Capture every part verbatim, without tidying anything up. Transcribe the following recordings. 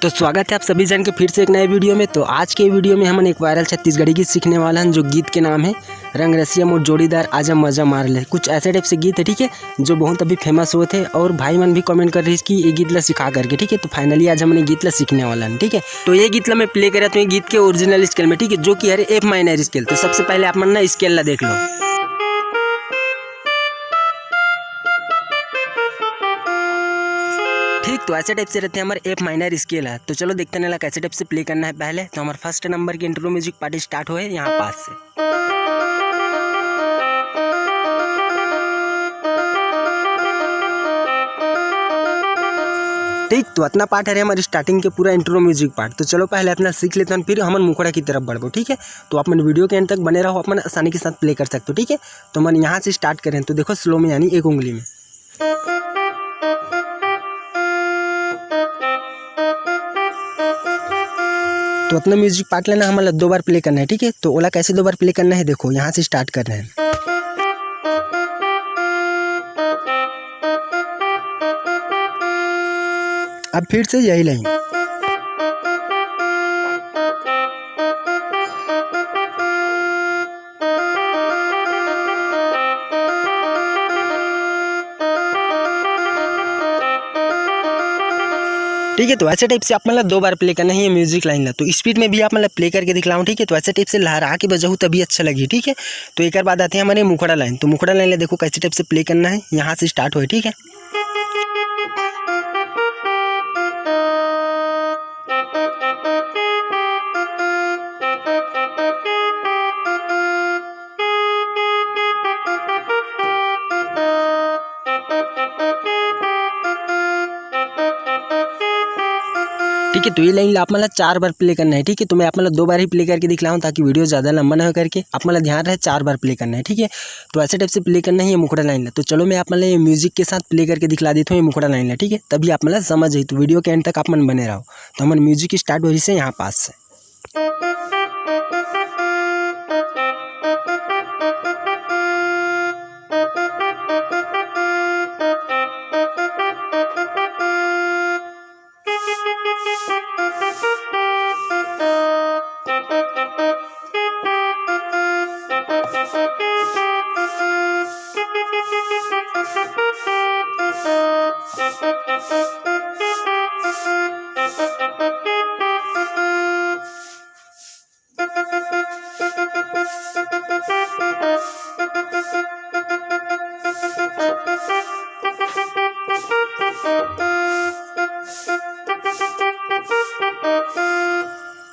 तो स्वागत है आप सभी जन के फिर से एक नए वीडियो में। तो आज के वीडियो में हमन एक वायरल छत्तीसगढ़ी गीत सीखने वाला हन, जो गीत के नाम है रंग रसिया मोर जोड़ीदार आजा मजा मार ले। कुछ ऐसे टाइप से गीत है, ठीक है, जो बहुत अभी फेमस होत है और भाई मन भी कमेंट कर रही कि ये गीत ला सिखा करके, ठीक है। तो फाइनली आज हमन ये गीत ला सीखने वाला हन, ठीक है। तो ये गीत ला मैं प्ले करत हूँ गीत के ओरिजिनल स्केल में, ठीक है, जो कि हरे एफ माइनर स्केल। तो सबसे पहले आप मन ना स्केल ला देख लो। ठीक, तो ऐसे टाइप से रहते हैं हमारे एफ माइनर स्केल है। तो चलो देखते हैं ना कैसे टाइप से प्ले करना है। पहले तो हमारे फर्स्ट नंबर के इंट्रो म्यूजिक पार्ट स्टार्ट हुए यहाँ पास से। ठीक, तो इतना पार्ट है हमारे स्टार्टिंग के पूरा इंट्रो म्यूजिक पार्ट। तो चलो पहले इतना सीख लेते हैं, फिर हमन मुखड़ा की तरफ बढ़बो, ठीक है। तो आप मन वीडियो के एंड तक बने रहो, आप मन आसानी के साथ प्ले कर सकते हो, ठीक है। तो हमन यहाँ से स्टार्ट करें, तो देखो स्लो में यानी एक उंगली में। तो इतना म्यूजिक पार्ट ला ना हमन ला दो बार प्ले करना है, ठीक है। तो ओला कैसे दो बार प्ले करना है, देखो यहाँ से स्टार्ट कर रहे हैं। अब फिर से यही लाइन। ठीक है, तो ऐसे टाइप से आप मन ला दो बार प्ले करना है ये म्यूजिक लाइन ला। तो स्पीड में भी आप मन ला प्ले करके दिखलाऊँ, ठीक है। तो ऐसे टाइप से लहरा के बजाहू तभी अच्छा लगी, ठीक है। तो एक बाद आते हैं हमारे मुखड़ा लाइन। तो मुखड़ा लाइन ला देखो कैसे टाइप से प्ले करना है, यहाँ से स्टार्ट हुए, ठीक है। ठीक है, तो ये लाइन ला आप मन ला चार बार प्ले करना है, ठीक है। तो मैं आप मन ला दो बार ही प्ले करके दिखलाऊँ ताकि वीडियो ज़्यादा लंबा ना हो करके, आप मन ला ध्यान रहे चार बार प्ले करना है, ठीक है। तो ऐसे टाइप से प्ले करना है ये मुखड़ा लाइन ला। तो चलो मैं आप मन ला ये म्यूजिक के साथ प्ले करके दिखला देता हूँ ये मुखड़ा लाइन ला, ठीक है। तभी आप मन ला समझ आई, तो वीडियो के एंड तक आप मन बने रहो। तो हमन म्यूजिक स्टार्ट होही से यहाँ पास से।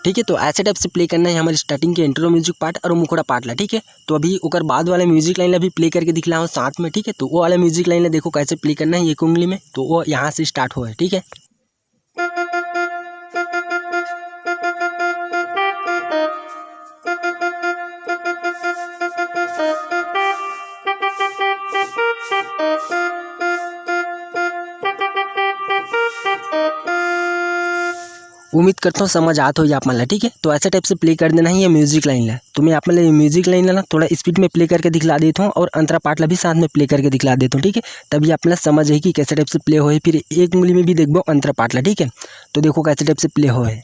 ठीक है, तो ऐसे टाइप से प्ले करना है हमारे स्टार्टिंग के इंट्रो म्यूजिक पार्ट और मुखड़ा पार्ट ला, ठीक है। तो अभी ओकर बाद वाला म्यूजिक लाइन ला भी प्ले करके दिखलाओ साथ में, ठीक है। तो वो वाला म्यूजिक लाइन ला देखो कैसे प्ले करना है एक उंगली में, तो वो यहाँ से स्टार्ट हो है, ठीक है। उम्मीद करता हूँ समझ आत होही आप मन ला, ठीक है। तो ऐसे टाइप से प्ले कर देना है ये म्यूजिक लाइन ला। तो मैं आप मन ला ये म्यूजिक लाइन ला ना थोड़ा स्पीड में प्ले करके दिखला देता हूँ और अंतरा पार्ट ला भी साथ में प्ले करके दिखला देता हूँ, ठीक है। तभी आप मन ला समझ आही कि कैसे टाइप से प्ले होए। फिर एक उंगली में भी देखबो अंतरा पार्ट ला, ठीक है। तो देखो कैसे टाइप से प्ले होए।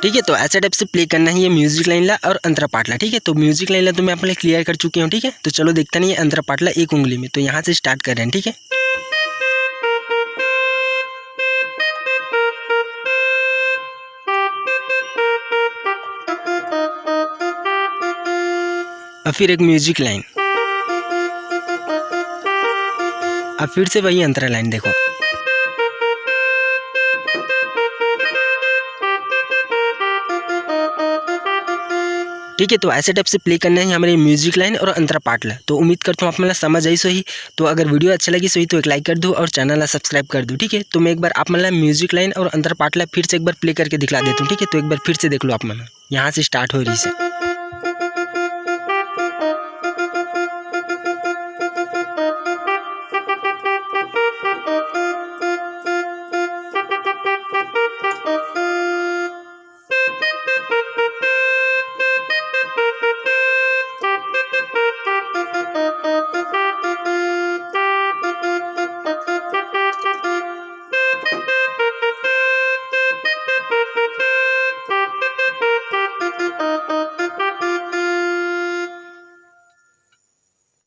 ठीक है, तो ऐसे टाइप से प्ले करना है ये म्यूजिक लाइन ला और अंतरा पार्ट ला, ठीक है। तो म्यूजिक लाइन ला तो मैं आप मन ला क्लियर कर चुके हूँ, ठीक है। तो चलो देखते हैं ये अंतरा पार्ट ला एक उंगली में, तो यहाँ से स्टार्ट कर रहे हैं, ठीक है। और फिर एक म्यूजिक लाइन, अब फिर से वही अंतरा लाइन देखो। ठीक है, तो ऐसे टाइप से प्ले करना है हमारे म्यूजिक लाइन और अंतरा पार्ट ला। तो उम्मीद करता हूँ आप मन ला समझ आइस होही। तो अगर वीडियो अच्छा लगिस होही तो एक लाइक कर दो और चैनल ला सब्सक्राइब कर दो, ठीक है। तो मैं एक बार आप मन ला म्यूजिक लाइन और अंतरा पार्ट ला फिर से एक बार प्ले करके दिखला देता हूँ, ठीक है। तो एक बार फिर से देख लो आप मन, यहाँ से स्टार्ट हो रही से।